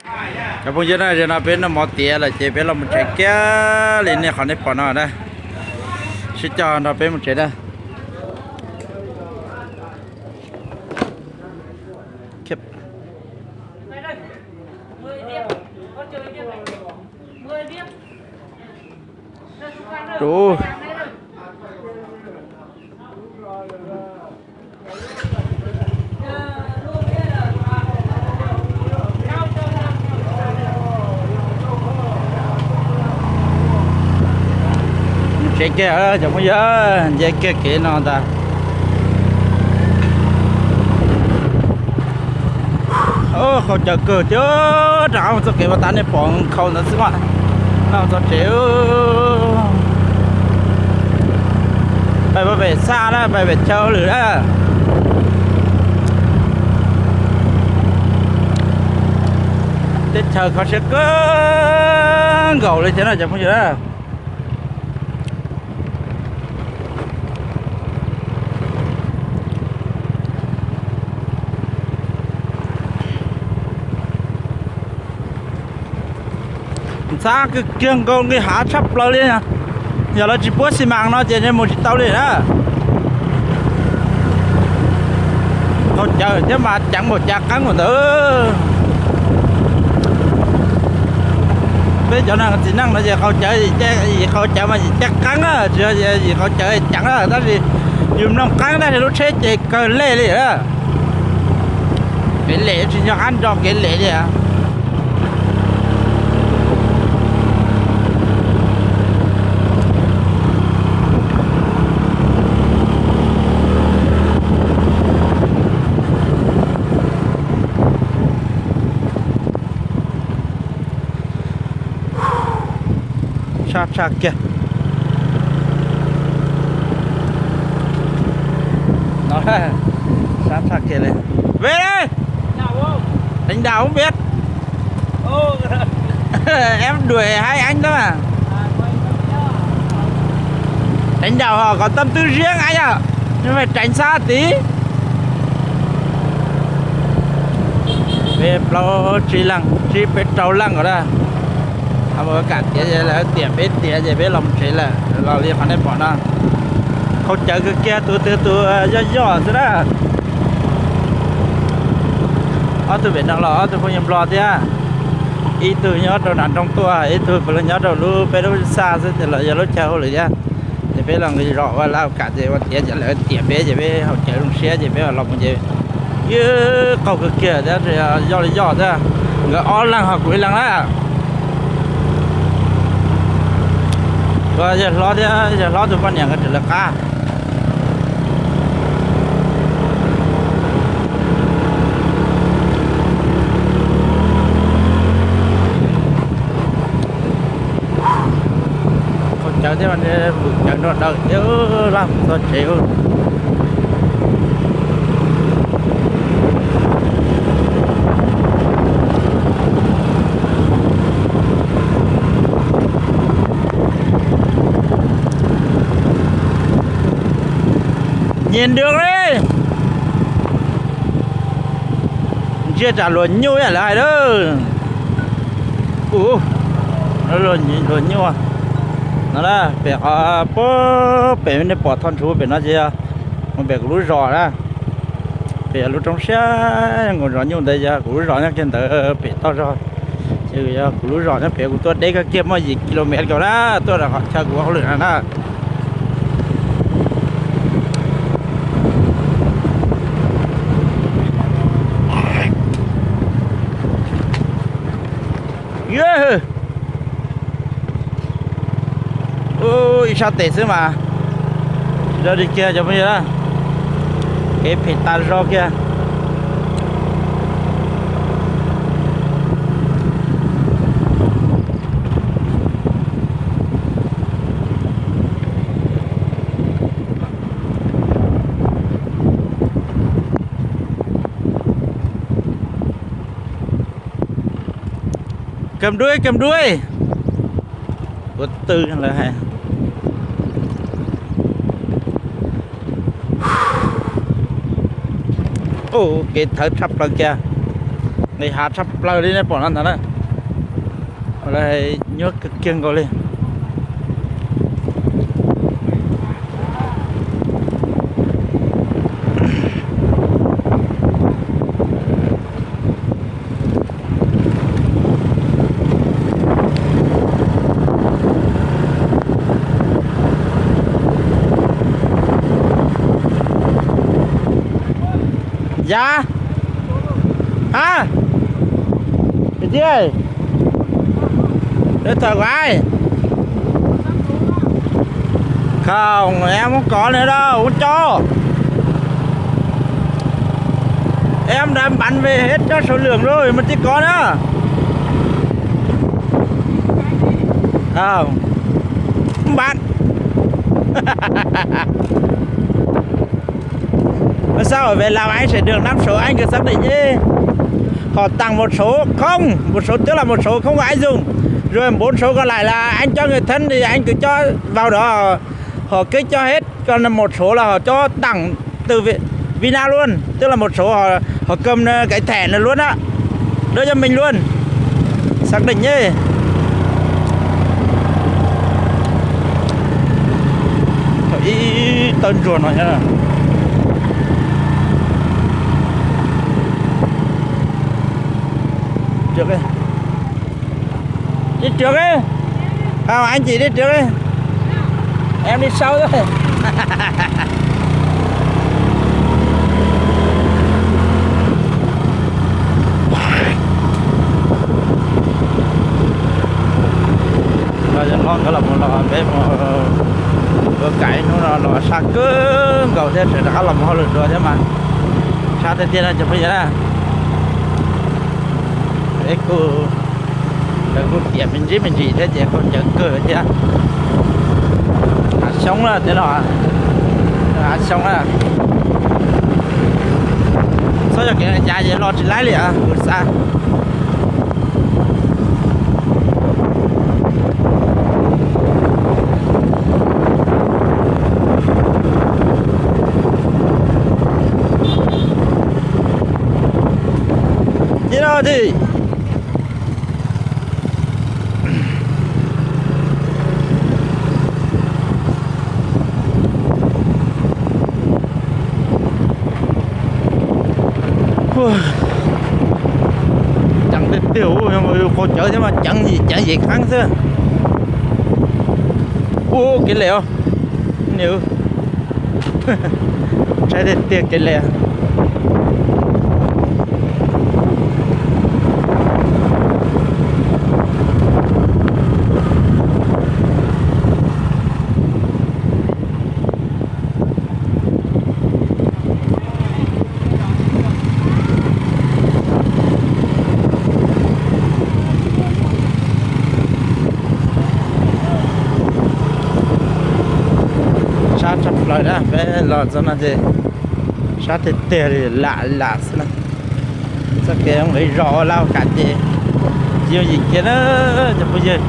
Cov phooj ywg na, zaum no peb noj mov tiav lawm ces peb los mus tsev kiag li nej qhov nej pom no na. Sib cog nrog peb mus tsev na. Tus tsev kiag cov phooj ywg, nce kiag kev no ntag. Qhau cawv kawg thiab, rov qab mus txoj kev uas tas nej pom nkhaus ntawd xwb mas. Noj txog tsev, pais pem xaj na, pais pem chaw lwm na. Teb chaws kho siab kawg nkaus li thiab na cov phooj ywg na. Ntxhab kiag nkaus nqis hav tshaj plaws li. Yog lawv tsis puab xi mas no ces mus tsis tau li na. Qhau cawv thiab mas ceev npaum cas qeeb npaum ntawd. Peb cov neeg txiv neej no ces qhau cawv, yim qhau cawv mas yim caij qeeb, tsis yog yim qhau cawv ceev, tab sis yus mloog qeeb tab sis lub tsheb ces kawg lej li. Kev lem tsis nco qab nrog kev lem li. Sab tshaj kiag. No, sab tshaj kiag li. Về đây. Đánh đào không biết. Em đuổi hai anh đó mà. Đánh đào họ có tâm tư riêng anh ạ. Nhưng mà tránh xa tí. Peb plaub tsib leeg, tsib peb rau leej os na. Mus kam tiav ces lawv tiam peb tiav ces peb los tsev lawm, los li qhov nej pom no. Qhau cawv kawg kiag, tus twg tus yoj yoj xwb na. Ob tug pem no los ob tug phooj ywg Nplog thiab. Ib tug nyob rau nram nroog tuaj, ib tug puav leej nyob rau lub peb lub xaj xwb ces los yog lub chaw hauj lwm thiab. Ces peb los nqis zos ua laj kam ces ua tiav ces lawv tiam peb ces peb haus cawv zoo siab ces peb los mus ces ywj qaug kawg kiag thiab, yoj li yoj thiab. Nkawd ob leeg ho kuv ib leeg na. Yawg hlob thiab yawg hlob tus poj niam nkawd tseem lawv qab. Qhau cawv thiab mas vwm cawv nrog dawm thiab laj mus txog tsev. Nyias nrog li. Ntsiab tsam luag nyuj ib yam lawv hais lawm. Ua, luag nyuj no na, pem qhov pem nej pom thoj ntshuv pem no ces yog mus pem kuv lub zos na. Pem lub roob siab nkaus zos nyuj ntawd yog kuv lub zos nyob kiag ntawd pem toj zog. Ces yog kuv lub zos nyob pem, kuv tuaj deb kawg kiag muaj yim kilomev kaus na, tuaj rau qhov chaw kuv ua hauj lwm no na. Ib sab tes xwb mas. Tsis dog dig kiag cov phooj ywg na, kev phem tas zog kiag. Kam dua, kam dua. Ua twg lawv hais. Ua kev thawv tshaj plaws kiag. Nqis hav tshaj plaws li nej pom no ntag na. Lawv nyuaj kawg kiag nkaus li. Yav, ha, kwv tij, thawm kuv, không, em không có nữa đâu, không cho. Em đã bán về hết cho số lượng rồi mà chỉ có nữa. Không, không bán. Mà sao ở về làm anh sẽ được năm số anh cứ xác định đi. Họ tặng một số không, một số tức là một số không có ai dùng. Rồi bốn số còn lại là anh cho người thân thì anh cứ cho vào đó. Họ cứ cho hết, còn một số là họ cho tặng từ Vi-, Vina luôn. Tức là một số họ, họ cầm cái thẻ này luôn á. Đưa cho mình luôn. Xác định nhé. Ib tawb ntsuag no thiab. Đi trước đi. Không, anh chị đi trước đi. Em đi sau thôi. No yog hlob nkawd los mus los peb mus ua kaim hnub no los sab kawg nkaus thiab, tseem rov qab los mus hauj lwm dua thiab mas sab tiag tiag no cov phooj ywg na. Peb kuj, lawv kuj tiam me ntsis me ntsis thiab ces kuj ncaws kawg thiab. Hav xyoob na, tej no hav xyoob na. Txhob yog kev yav ces los tsis laib li kuv xav. Cia li. Ceev tiag tiag, qhov cawv thiab mas ceev yim ceev yim kheev xwb. Ua kev lem os, niam, ntshai tiag tiag kev lem. Sab tshaj plaws na, peb los txog no ces sab tiag tiag li, lam lam xwb na. Txoj kev nqis zos ua laj kam ces yooj yim kiag na cov phooj ywg.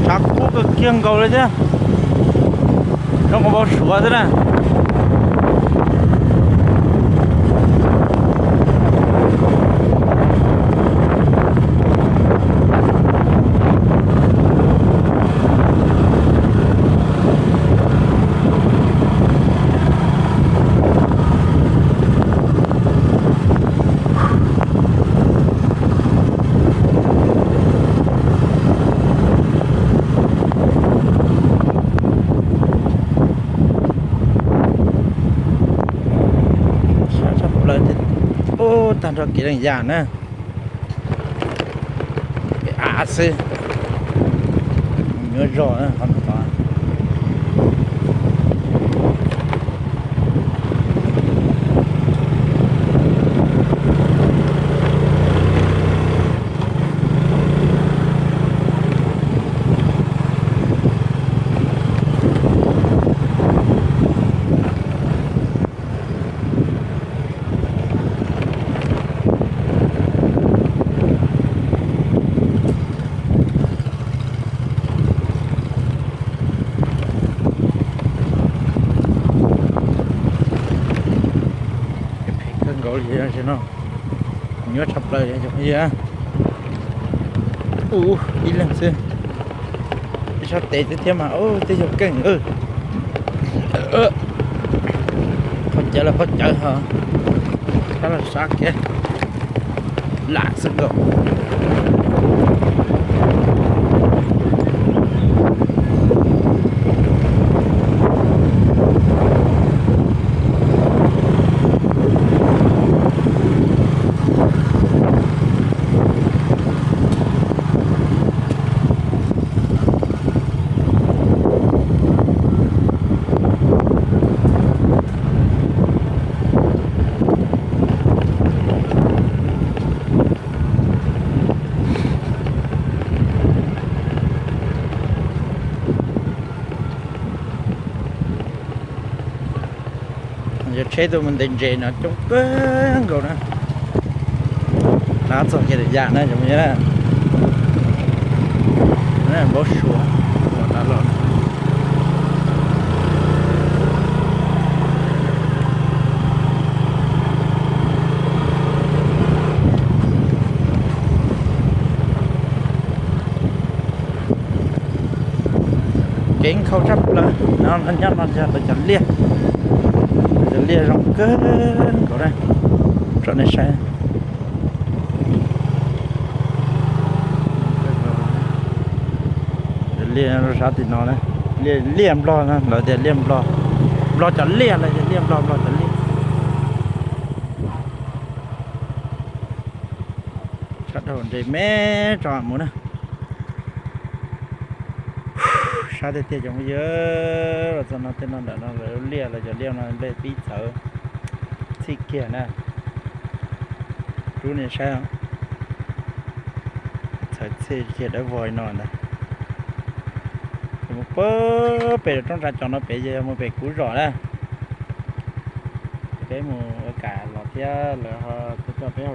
Tshav kub kawg kiag nkaus li thiab. Zoo nkaus npau suav xwb na. Ub, tag nrho kev leej yam na. Av xwb. Nyuaj zog na qhov no. Li no, nyuaj tshaj plaws li. Ua ib leeg xwb, ib sab tes xwb thiab mas ua tej yog keej. Qhov cawv los qhov cawv ho, sab los sab kiag, lam xwb nkaus. Yog tsheb tuaj mus ntev ntses no coob kawg nkaus na. Nab txog kiag lwm yam na cov phooj ywg na. Npau suav los. Kev nkhaus tshaj plaws no nyob no yog lawv cov liaj. Lawv cov liaj zoo kawg nkaus na, tso nej saib. Cov liaj sab tim no, liaj nplog, lawv tias liaj nplog, nplog cov liaj, lawv tias liaj nplog, nplog cov liaj. Sab dhau nres me tso mus na. Sab tiag tiag cov phooj ywg, los txog no tej no ntawm no lawv liaj, lawv cov liaj no nplej pib txhawv txhij kiag na. Rub nej saib, txhawv txhij kiag dawb vog li no ntag. Mus pem roob tsa cos no pem, yog mus pem kuv zos na. Peb mus ua kam los thiab lawv ho tuaj coj peb